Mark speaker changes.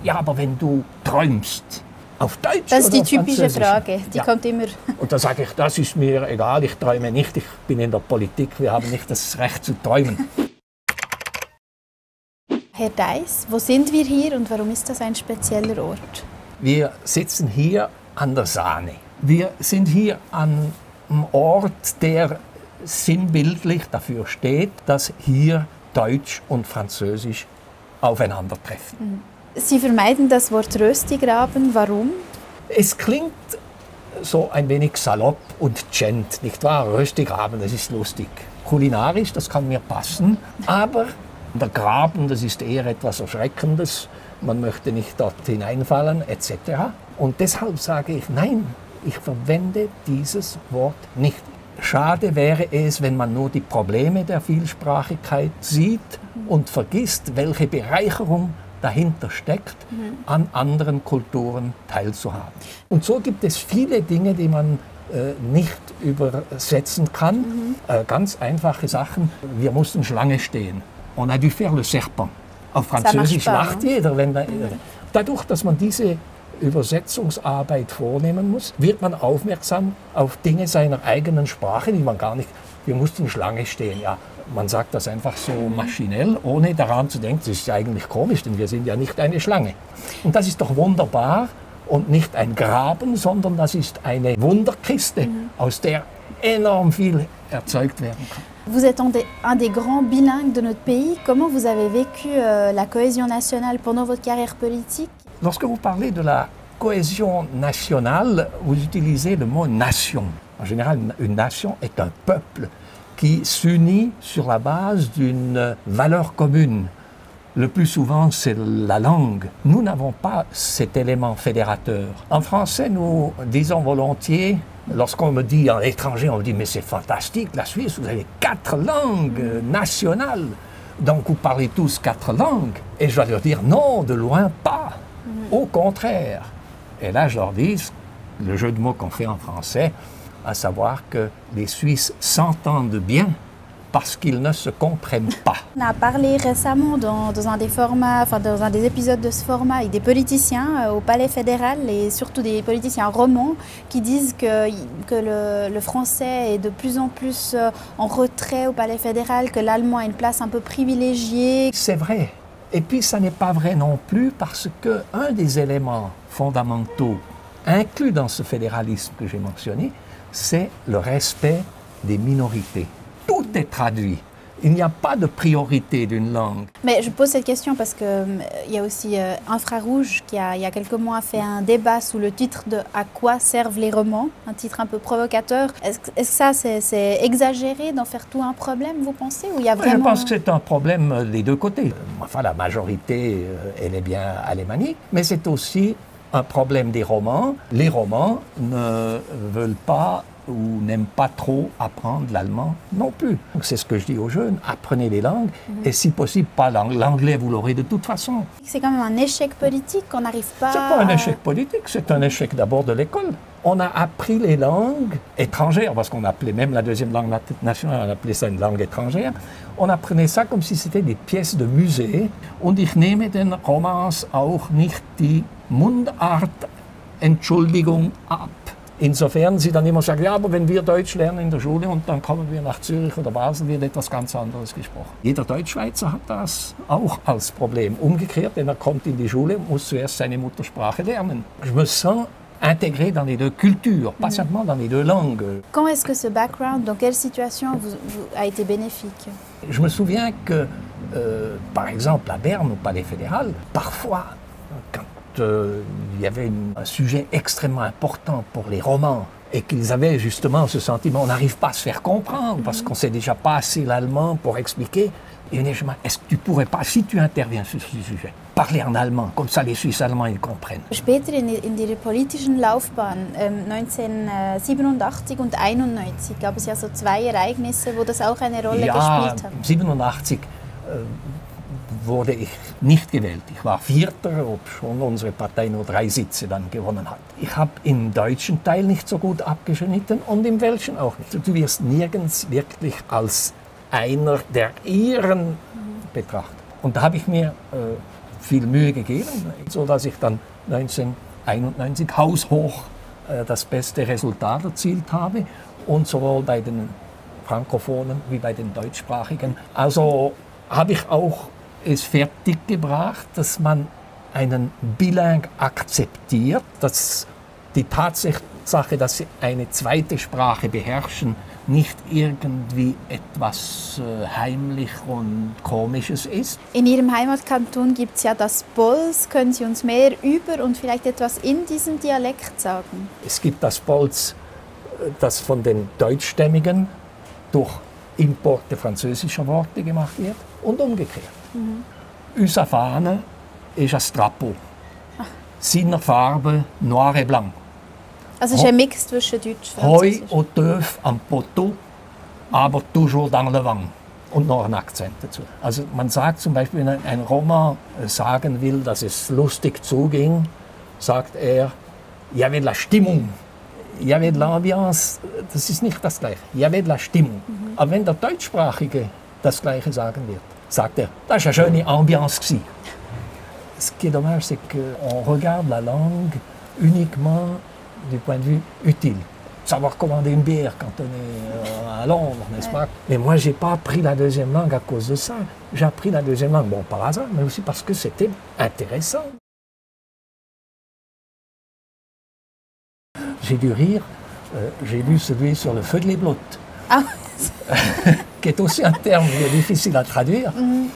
Speaker 1: Ja, aber wenn du träumst, auf Deutsch
Speaker 2: Das ist die
Speaker 1: oder
Speaker 2: typische
Speaker 1: Französisch?
Speaker 2: Frage, die
Speaker 1: Ja.
Speaker 2: kommt immer.
Speaker 1: Und da sage ich, das ist mir egal, ich träume nicht, ich bin in der Politik, wir haben nicht das Recht zu träumen.
Speaker 2: Herr Deiss, wo sind wir hier und warum ist das ein spezieller Ort?
Speaker 1: Wir sitzen hier an der Saane. Wir sind hier an einem Ort, der sinnbildlich dafür steht, dass hier Deutsch und Französisch aufeinandertreffen.
Speaker 2: Sie vermeiden das Wort Röstigraben, warum?
Speaker 1: Es klingt so ein wenig salopp und gent, nicht wahr? Röstigraben, das ist lustig. Kulinarisch, das kann mir passen, aber der Graben, das ist eher etwas Erschreckendes. Man möchte nicht dort hineinfallen, etc. Und deshalb sage ich, nein, ich verwende dieses Wort nicht. Schade wäre es, wenn man nur die Probleme der Vielsprachigkeit sieht und vergisst, welche Bereicherung dahinter steckt, an anderen Kulturen teilzuhaben. Und so gibt es viele Dinge, die man nicht übersetzen kann. Ganz einfache Sachen. Wir mussten Schlange stehen. On a dû faire le serpent. Auf Französisch lacht jeder. Dadurch, dass man diese Übersetzungsarbeit vornehmen muss, wird man aufmerksam auf Dinge seiner eigenen Sprache, die man gar nicht... Wir mussten Schlange stehen, ja. Man sagt das einfach so maschinell, ohne daran zu denken, das ist ja eigentlich komisch, denn wir sind ja nicht eine Schlange. Und das ist doch wunderbar und nicht ein Graben, sondern das ist eine Wunderkiste, aus der enorm viel erzeugt werden kann.
Speaker 2: Vous êtes un des grands bilingues de notre pays. Comment vous avez vécu la cohésion nationale pendant votre carrière politique?
Speaker 1: Lorsque vous parlez de la cohésion nationale, vous utilisez le mot nation. En général, une nation est un peuple qui s'unit sur la base d'une valeur commune. Le plus souvent, c'est la langue. Nous n'avons pas cet élément fédérateur. En français, nous disons volontiers, lorsqu'on me dit en étranger, on me dit « mais c'est fantastique, la Suisse, vous avez 4 langues nationales, donc vous parlez tous 4 langues ». Et je dois leur dire « non, de loin pas, au contraire ». Et là, je leur dis le jeu de mots qu'on fait en français, à savoir que les Suisses s'entendent bien parce qu'ils ne se comprennent pas.
Speaker 2: On a parlé récemment dans un des formats, enfin dans un des épisodes de ce format avec des politiciens au Palais fédéral et surtout des politiciens romans qui disent que le français est de plus en plus en retrait au Palais fédéral, que l'allemand a une place un peu privilégiée.
Speaker 1: C'est vrai. Et puis ça n'est pas vrai non plus parce qu'un des éléments fondamentaux inclus dans ce fédéralisme que j'ai mentionné, c'est le respect des minorités. Tout est traduit. Il n'y a pas de priorité d'une langue.
Speaker 2: Mais je pose cette question parce qu'il y a aussi Infrarouge qui, il y a quelques mois, a fait un débat sous le titre de « À quoi servent les romans ?» Un titre un peu provocateur. Est-ce que ça, c'est exagéré d'en faire tout un problème, vous pensez, ou il y a vraiment...
Speaker 1: Je pense que c'est un problème des deux côtés. Enfin, la majorité, elle est bien alémanique, mais c'est aussi un problème des romans. Les romans ne veulent pas ou n'aiment pas trop apprendre l'allemand non plus. C'est ce que je dis aux jeunes, apprenez les langues et si possible pas l'anglais, vous l'aurez de toute façon.
Speaker 2: C'est quand même un échec politique qu'on n'arrive pas...
Speaker 1: C'est pas un échec politique, c'est un échec d'abord de l'école. On a appris les langues étrangères, parce qu'on appelait même la deuxième langue nationale, on appelait ça une langue étrangère. On apprenait ça comme si c'était des pièces de musée. Und ich nehme den Romans auch nicht die Mundart-Entschuldigung ab. Insofern sie dann immer sagen, ja, aber wenn wir Deutsch lernen in der Schule und dann kommen wir nach Zürich oder Basel, wird etwas ganz anderes gesprochen. Jeder Deutschschweizer hat das auch als Problem. Umgekehrt, denn er kommt in die Schule und muss zuerst seine Muttersprache lernen. Je me sens intégré dans les deux cultures, pas simplement dans les deux langues.
Speaker 2: Quand est-ce que ce background, dans quelle situation a été bénéfique?
Speaker 1: Je me souviens que, par exemple, à Berne, au Palais fédéral, parfois, quand il y avait un sujet extrêmement important pour les romans et qu'ils avaient justement ce sentiment, on n'arrive pas à se faire comprendre parce qu'on ne sait déjà pas assez l'allemand pour expliquer. Et on est, est-ce que tu pourrais pas, si tu interviens sur ce sujet, parler en allemand, comme ça les Suisses allemands ils comprennent.
Speaker 2: Später in ihrer politischen Laufbahn, 1987 und 1991, gab es ja so 2 Ereignisse, wo das auch eine Rolle gespielt hat.
Speaker 1: 1987 wurde ich nicht gewählt. Ich war Vierter, obschon unsere Partei nur 3 Sitze dann gewonnen hat. Ich habe im deutschen Teil nicht so gut abgeschnitten und im welschen auch nicht. Du wirst nirgends wirklich als einer der Iren betrachtet. Und da habe ich mir viel Mühe gegeben, sodass ich dann 1991 haushoch das beste Resultat erzielt habe und sowohl bei den Frankophonen wie bei den Deutschsprachigen. Also habe ich auch es fertiggebracht, dass man einen Bilingue akzeptiert, dass die Tatsache, dass sie eine zweite Sprache beherrschen, nicht irgendwie etwas heimlich und Komisches ist.
Speaker 2: In Ihrem Heimatkanton gibt es ja das Bols. Können Sie uns mehr über und vielleicht etwas in diesem Dialekt sagen?
Speaker 1: Es gibt das Bols, das von den Deutschstämmigen durch Importe französischer Worte gemacht wird und umgekehrt. Unsere Fahne ist ein Strapo. Seine Farbe noir et blanc.
Speaker 2: Also es ist ein Mix zwischen Deutsch und
Speaker 1: Heu
Speaker 2: Französisch.
Speaker 1: au Teuf am Poteau, aber toujours dans le vent. Und noch ein Akzent dazu. Also man sagt zum Beispiel, wenn ein Roma sagen will, dass es lustig zuging, sagt er, il y avait de la Stimmung, il y avait de l'ambiance. Das ist nicht das Gleiche. Il y avait de la Stimmung. Aber wenn der Deutschsprachige das Gleiche sagen wird, sagt er, das war eine schöne Ambiance gewesen. Ce qui est dommage, c'est qu'on regarde la langue uniquement du point de vue utile. Savoir commander une bière quand on est à Londres, n'est-ce pas? Mais moi, je n'ai pas appris la deuxième langue à cause de ça. J'ai appris la deuxième langue, bon, par hasard, mais aussi parce que c'était intéressant. J'ai dû rire. J'ai lu celui sur le feu de l'éblote,
Speaker 2: Ah,
Speaker 1: qui est aussi un terme difficile à traduire.